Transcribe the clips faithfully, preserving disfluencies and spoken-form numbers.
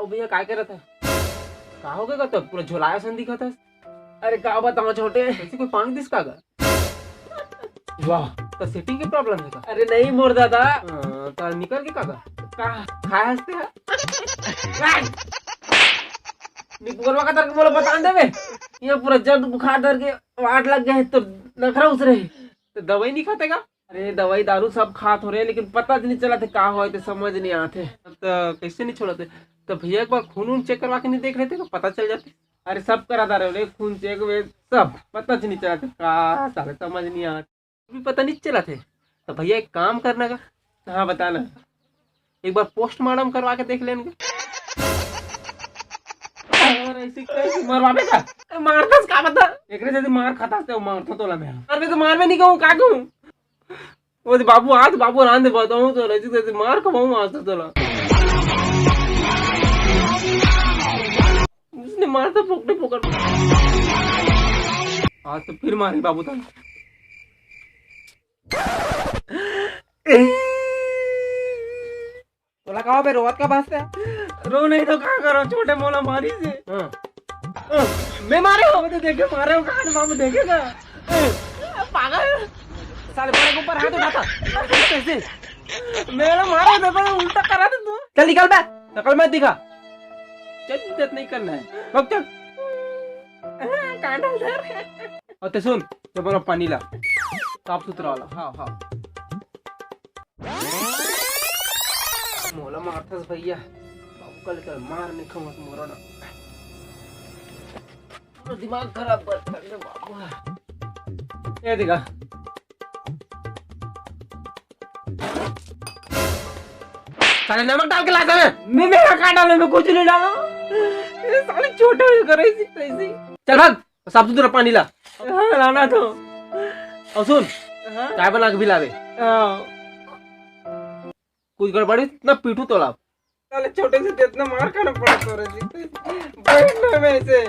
भैया, काय करत है? का हो गया तब? पूरा झोलाया सन दिखत है। अरे, का बताओ छोटे, ऐसे कोई पांग दिस का गा? वाह, तो सेटिंग के प्रॉब्लम है का? अरे नहीं मोर दादा। हाँ, तो निकल के का गा? का? खाए हंसते हैं? निपुरवा का तरक बोला बता दे बे। ये पूरा जड़ बुखार डर के वाट लग गए तो नखरा उस रहे। तो दवाई नहीं खाते का? अरे, दवाई दारू सब खात हो रहे, लेकिन पता नहीं चला थे का होए, तो समझ नहीं आते। अब तो कैसे नहीं छोड़ते? तो भैया, एक बार खून वून चेक करवा के नहीं देख लेते तो पता चल जाते। अरे, सब करा था रहे, खून चेक वे सब, पता नहीं चला थे का, साले समझ नहीं आते, भी पता नहीं चला थे। तो भैया, एक काम करना का। हाँ, बताना। एक बार पोस्टमार्टम करवा के देख लेंगे। और ऐसे कैसे मरवाबे का? ए, मारतस का बता? एकरे जैसे मार खाता से मारता तोला मैं। मारबे तो मारबे नहीं कहूँ, का कहूँ? वो दे बाबू, आज बाबू रांध दे बताऊँ तो ऐसे कैसे मार खवाऊँ आज तो तोला। उसने मारता फोकटे फोकट। आज तो फिर मारे बाबू था। तोला का हो बे, रोवत का बात है? रो नहीं तो का करो, छोटे मोला मारी से। हाँ। मैं मारे हो? मैं तो देखे मारे हो, कहाँ बाबू देखेगा? पागल। साले बड़े के ऊपर हाथ उठाता। कैसे? मेरा मारा था, तो उल्टा करा था तू। चल निकल बे, नकल मत दिखा। चल, इज्जत नहीं करना है। भाग चल। कहाँ डाल दे? और ते सुन, तो बोलो पानी ला। साफ सुथरा वाला। हाँ, हाँ। मोला मारथस भैया, बाबू कल कल मार नहीं खाऊंगा मोरा ना। पूरा दिमाग खराब कर कर दे बाबू। ये देखा, साले नमक डाल के लाता मैं। मैं, मैं का डालूं, मैं कुछ नहीं डालूं। ये साले छोटे हो करे इसी तरह से। चल भाग, साफ सुथरा पानी ला। हाँ, लाना तो। और सुन, हाँ? चाय बना के भी लावे। हाँ। कुछ गड़बड़ी ना पीटू तोला। साले छोटे से इतना मार खाना पड़ा तो रे जी। बैठ ना मैं ऐसे।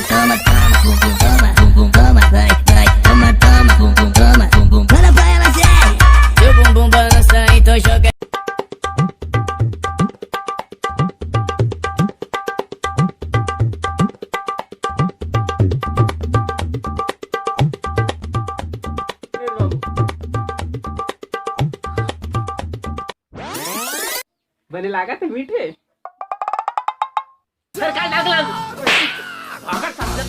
Toma, toma, bumbum, toma, bumbum, toma, vai, vai, toma, toma, bumbum, toma, bumbum, bala, bala, sai. Seu bumbum balança, então joga. बने लागत है मीठे। सरकार लाग लाग। अगर समझ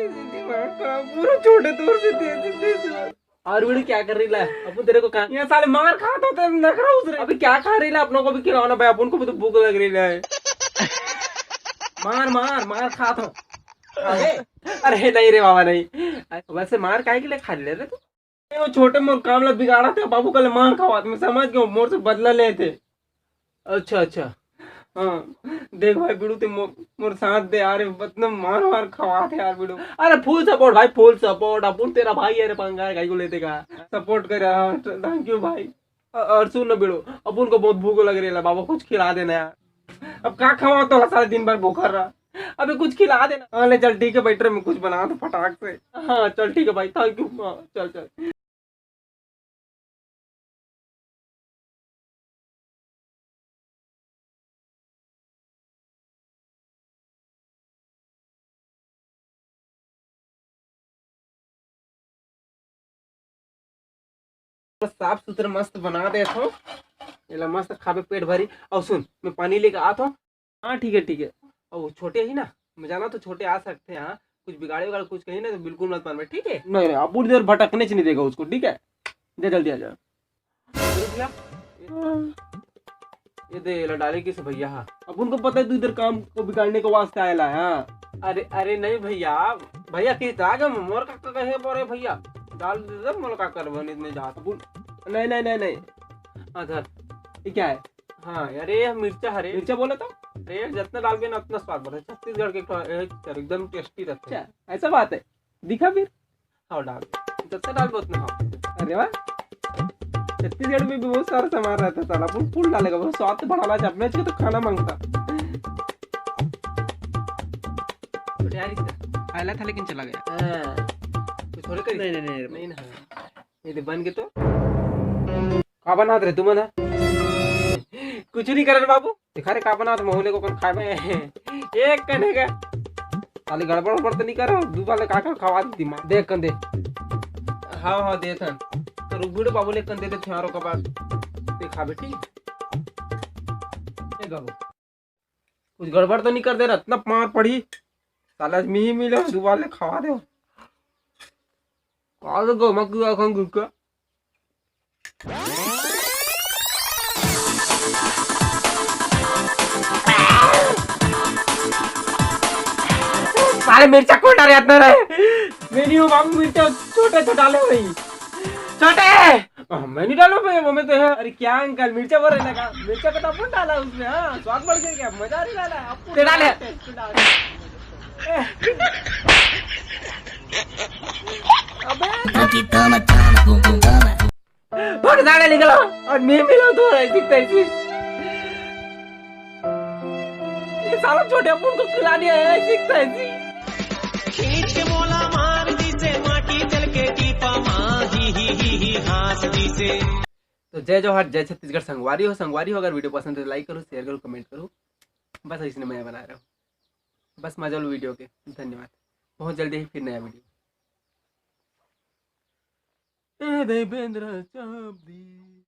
दिमाग खराब, पूरा छोटे तौर से तेज तेज। और बड़ी क्या कर रही ला? अब तेरे को कहा, ये साले मार खा तो तेरे नखरा उतरे। अभी क्या खा रही ला? अपनों को भी खिलाओ ना भाई, अपन को भी तो भूख लग रही है। मार मार मार खा तो। अरे, अरे नहीं रे बाबा, नहीं। वैसे मार काहे के लिए खा ले रे तू? ए, वो छोटे मोर काम ला बिगाड़ा थे, बाबू कल मार खावा, मैं समझ गया, मोर से बदला ले थे। अच्छा, अच्छा। हाँ, देख भाई बिड़ू, ते मो-, मोर साथ दे यार, मतलब मार मार खवा थे यार बिड़ू। अरे फुल सपोर्ट भाई, फुल सपोर्ट, अपन तेरा भाई है रे, पंगा है, काहे को लेते का? सपोर्ट कर, हाँ, थैंक यू भाई। अ-, और सुन ना बिड़ू, अब उनको बहुत भूख लग रही है, बाबा कुछ खिला देना यार। अब का खवाओ तो सारे दिन भर भूखा रहा। अबे कुछ खिला देना। हाँ, ले चल, ठीक है, बैठ रहे, मैं कुछ बना तो फटाक से। हाँ, चल, ठीक है भाई, थैंक यू। हाँ, चल, चल। साफ सुथरा मस्त बना देथो, एला मस्त खाबे पेट भरी। अउ सुन, मैं पानी लेके आत हूँ। हाँ, ठीक है, ठीक है। अउ छोटे ही ना, मैं जाना तो छोटे आ सकते हैं, हाँ, कुछ बिगाड़े उगाड़े कुछ कहीं ना तो बिल्कुल मत मानबे, ठीक है? नहीं, नहीं, अब उधर भटकने से नहीं देगा उसको, ठीक है? जा जल्दी आ जा। अरे भैया, ये दे, ला डाले किस भैया, हाँ। अब उनको पता है तू इधर काम को बिगाड़ने के वास्ते आएला है, हाँ। अरे, अरे नहीं भैया, भैया की दाग है, मोर का कहे बोरे भैया, डाल दे दे, मोर का करबो, नहीं, नहीं जात। अब उन-, नहीं, नहीं, नहीं, नहीं। हाँ, धर। ये क्या है? हाँ यार, ये मिर्चा हरे। मिर्चा बोला था? अरे, जितना डालबे ना, उतना स्वाद बढ़े। छत्तीसगढ़ के का-, ए, यार, एकदम टेस्टी रहता है। अच्छा, ऐसा बात है। दिखा फिर। हाँ, डाल। जितना डालबे उतना, हाँ। अरे वाह, छत्तीसगढ़ में भी बहुत सारा सामान रहता है साला, फुल, फुल डालेगा, वो स्वाद तो बढ़ाना चाहिए। अपने तो खाना मांगता। तो यार, इसका आयला था लेकिन चला गया। हाँ। थोड़े करी। नहीं, नहीं, नहीं, नहीं ना। ये दे बन के तो। का बनात रहे तुमन ह? कुछ नहीं करन बाबू। दिखा रे का बनात, महूले को कौन खाए में। एक कने का। साले गड़बड़ उड़बड़ तो नहीं करो, दू बाले का का खवा दी दिमाग। देख कन दे। हाँ, हाँ, देथन। तो रुक भिड़ो बाबू, ले कन दे दे, छारो का बात। ते खाबे, ठीक? ए बाबू। कुछ गड़बड़ तो नहीं कर दे रहा, इतना मार पड़ी। साला आज मिही मिले, दू बाले खवा दे। का दे गो, मैं क्यों आखन गुस्सा? साले मिर्चा कौन डाले इतना रे? मैं नहीं हूँ बाबू, मिर्चा छोटे छोटे डाले भाई। छोटे। हाँ, मैं नहीं डालूं भाई, वो मैं तो है। अरे क्या अंकल, मिर्चा बोल रहे ना का? मिर्चा को तो अपन डाला उसमें, हाँ, स्वाद बढ़ गया क्या? मजा नहीं डाला, अपन ते डाले। Taste डाल। अबे। Monkey toma, toma, boom, boom, toma. भाग, साले निकलो। और मैं मिला तो ऐसी तैसी। ये साला छोटे अपन को खिला दिया है ऐसी तैसी। खींच के मोला मार दिसे, माटी तेल के टीपा मा, ही, ही, ही, ही, हाँस दिसे। तो जय जोहार, जय छत्तीसगढ़ संगवारी हो। संगवारी हो, अगर video पसंद है तो like करो, share करो, comment करो। बस इसने मजा बना रहे हो, बस मजा लो video के। धन्यवाद, बहुत जल्दी ही फिर नया video। ए दे बेंद्रा चाप दी।